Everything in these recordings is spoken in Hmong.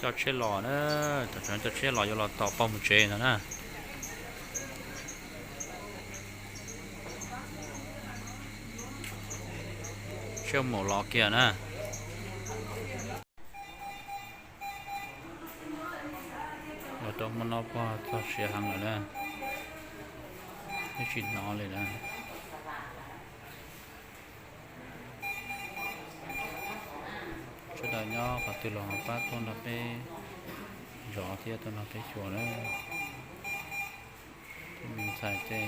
Coj tsheb los na, tam sim no coj tsheb los yuav los tos pog mus tsev ntag na. Tsheb mus los kiag na. Los rau hmo no pog txog siav heev lawm na, twb tsis hnov li na. Sawv daws nyob qhov twg los ho pab tuaj nrog peb zov thiab tuaj nrog peb xyuas na. Tej me ntxhais tej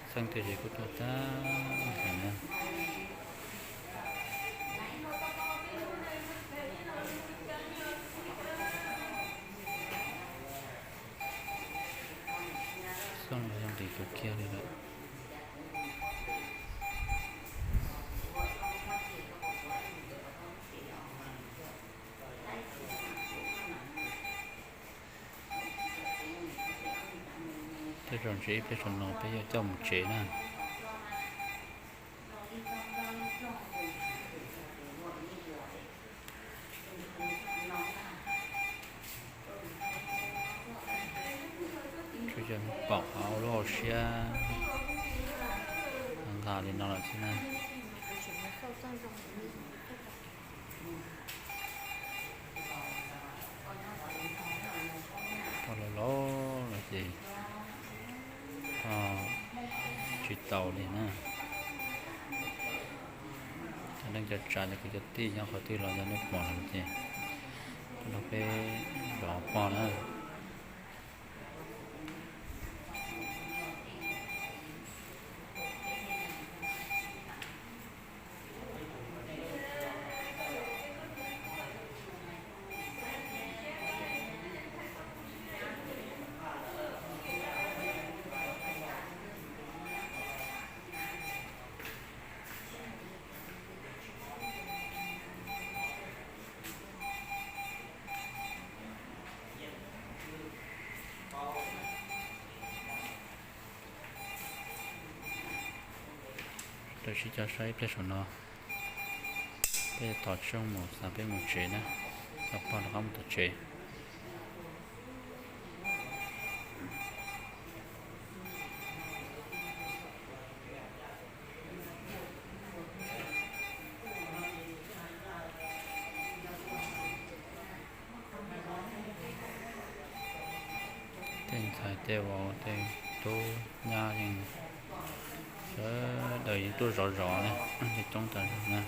txheej tej ze kuj tuaj tag lawm na. Xyoo no yog nqis kiag li lawm. Tej zaum ntshe ib pliag saum no peb yuav coj mus tsev na. Tsuas yog pom qhov ua lub hauv siab nqa li no lawm xwb na. Pog laus laus lawm ces ho tsis tau li na. Cov neej cov tsav cov kwv cov tij nyob qhov twg los yog nej pom lawm ces tuaj nrog peb zov pog na. Rau siab cov saib ib pliag saum no, peb thov tsooj mus xav peb mus tsev na, coj pog rov qab mus tom tsev. Tej ntxhais tej vauv tej tub nyab yeej sawv daws yeej tuaj zov zov na, coob tas zog na.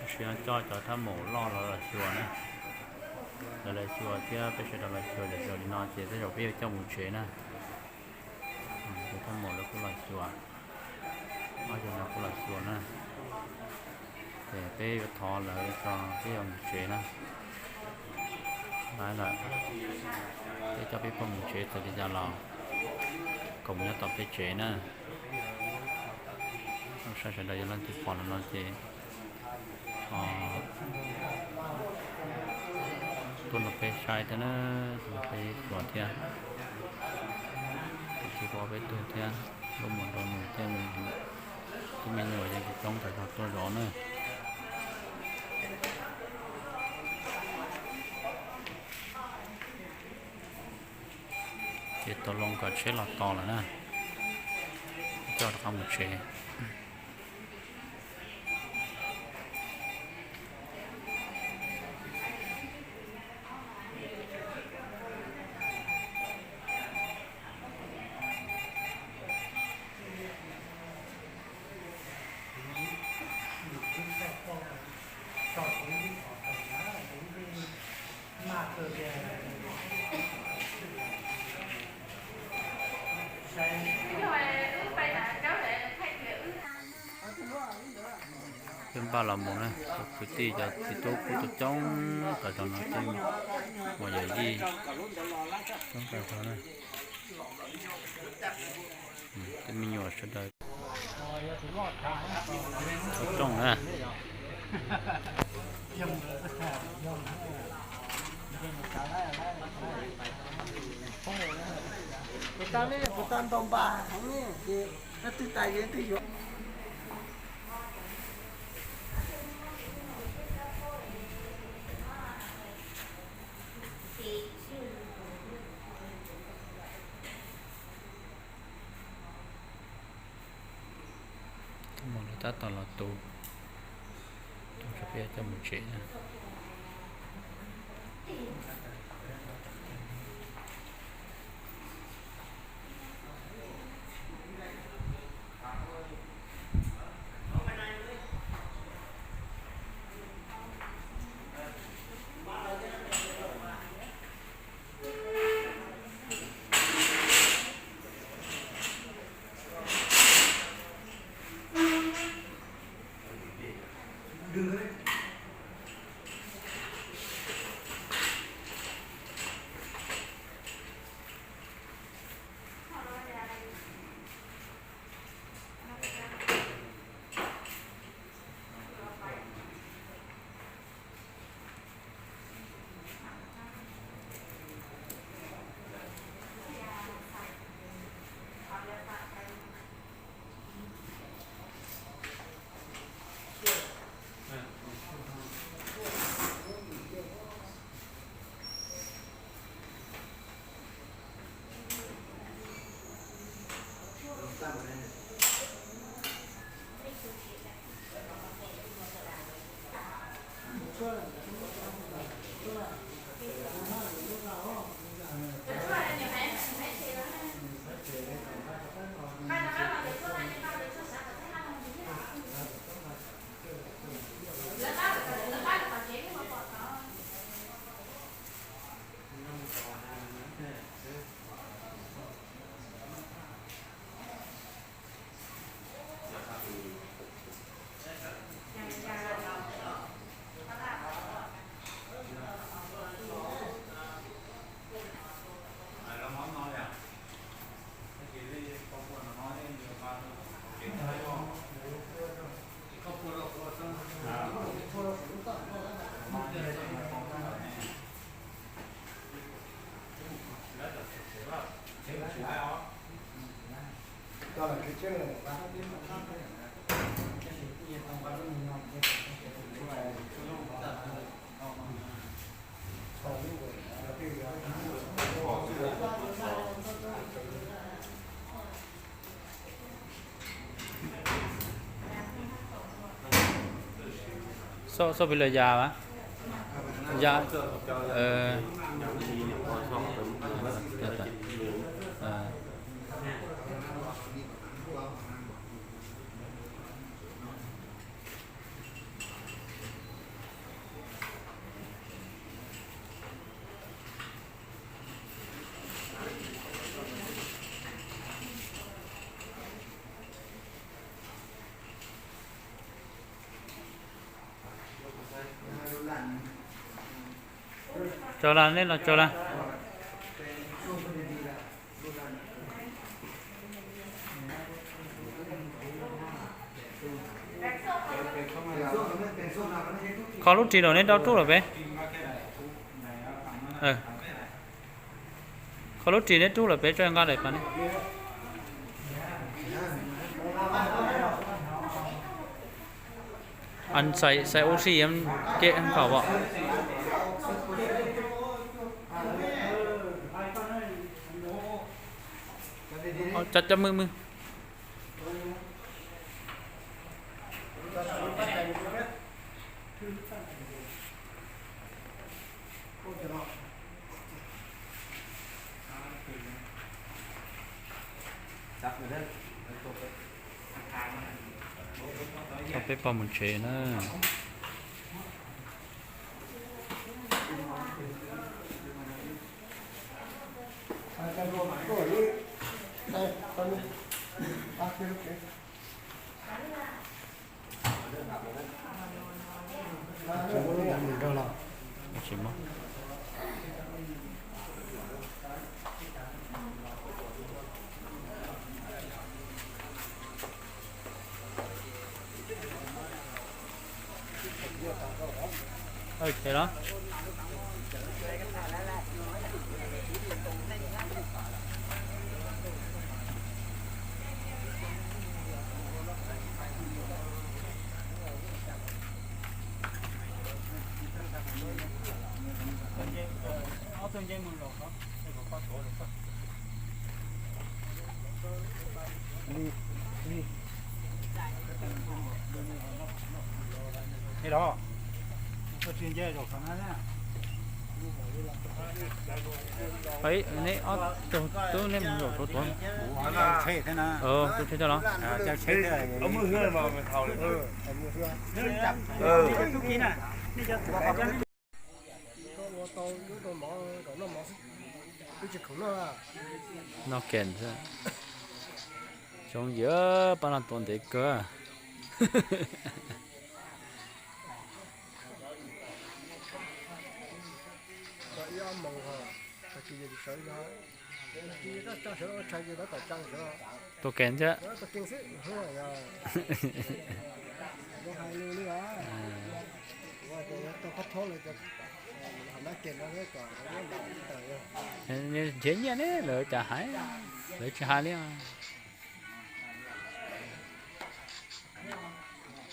Tam sim no coj cov thab maum loj los los xyuas na. Lawv los xyuas thiab peb sawv daws los xyuas, xyuas li no ces tej zaum peb yuav coj mus tsev na. Cov thab maum lawv kuj los xyuas, ob yawg no kuj los Tuaj na, ces peb yuav thov lawv tso peb yuav mus tsev na. Lawv lawm, peb coj peb pog mus tsev txawm li cas los kom mus nyob tom peb tsev na. Ua saib sawv daws yog leej twg pom no ces tuaj nrog peb saib thiab na, tuaj nrog peb xyuas thiab. Tsis pom peb tug thiab, lub mus rau nws thiab, tus me nyuam yeej tsis coob tas zog tuaj zov na. Ces tus loo kom tsheb los tos lawm na, coj rov qab mus tsev. Peb npaj los mus na, cov kwv tij cov txiv tub kuj tuaj coob tas zog no, tej muam yawm yij coob tas zog na. Tej me nyuam sawv daws rooj na. Tus muam lawv tab tom los tu, tu tso peb coj mus tsev na. Xauj, xauj pem lawm yas mas. Yas. Tso las, nej los tso las. Kho lub ris los neb rau rub lawm peb. Kho lub ris neb rub lawm peb tso nqa daim pas ne. Anh xài, xài oxy em, kệ em khẩu vậy. Cho, cho mượn, mượn. Coj peb pog mus tsev na. Neb ob tug tub neb mus zaum tuav tuav. Tub tsheb los? Noj kem xwb. Tsoom yawg pab no tuav ntev kawg. Tua kem thiab. Nrhiav nyiaj ne, lawv cas hais, lawv tsis hais li.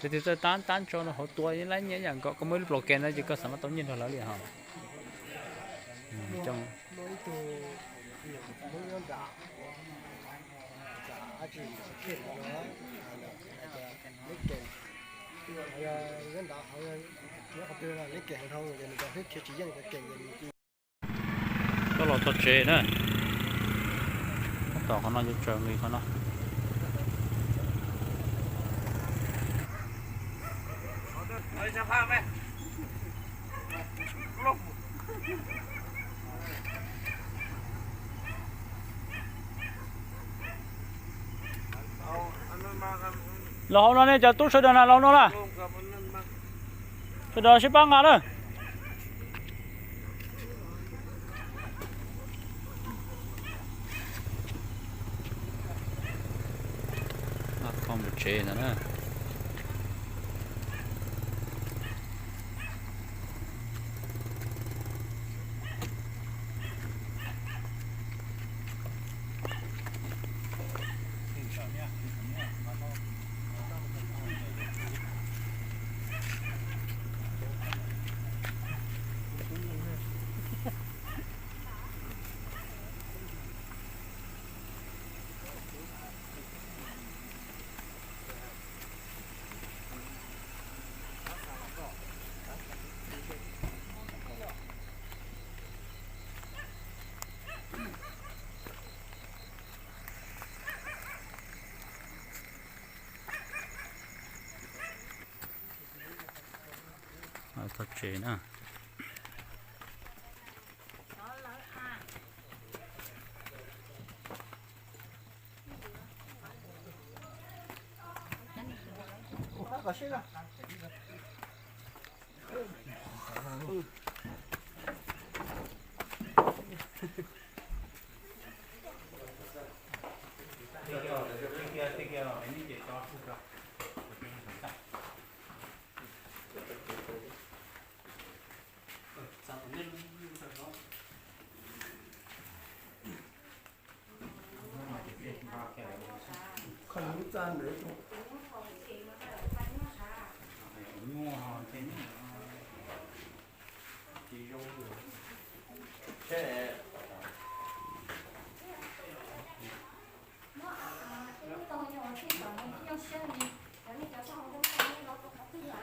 Tus twg txawj tab tab tso rau hauv tua ib lab nyiaj ib yam nkaus, koj muaj ib lub plos kem no ces koj xav mas tau nyiaj nrog lawv li hos. Coj los txog tsev na. Tab tom qhov no yuav tsaws nqis qhov no. Los hauv no ne, cov tub sawv daws na, los hauv no na. Sawv daws sib pab nqa na. Kho mus tsev ntawd na. Txog tsev na.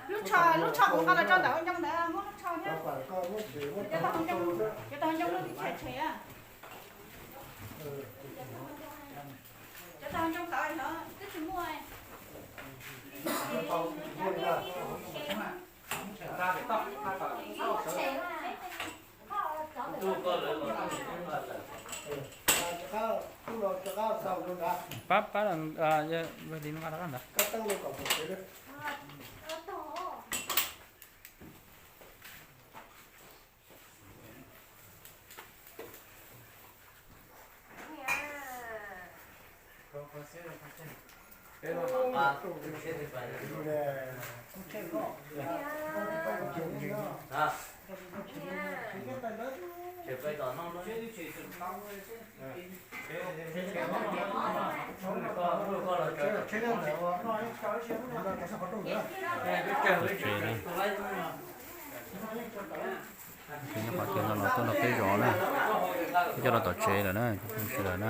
Lub tsho, lub tsho kuv nqa los tso ntawm hauv ncoo ntawd, muab lub tsho thiab. Cov tau hauv ncoo, cov tau hauv ncoo lub tib tshem tshem. Cov tau hauv ncoo tod no twb tsis muaj. Pab, pab, li no nqa rov qab ntawd. Tsev na. Ces nyob qhov chaw no los tuaj nrog peb zov na, peb coj los tom tsev lawm na, cov phooj ywg sawv daws na.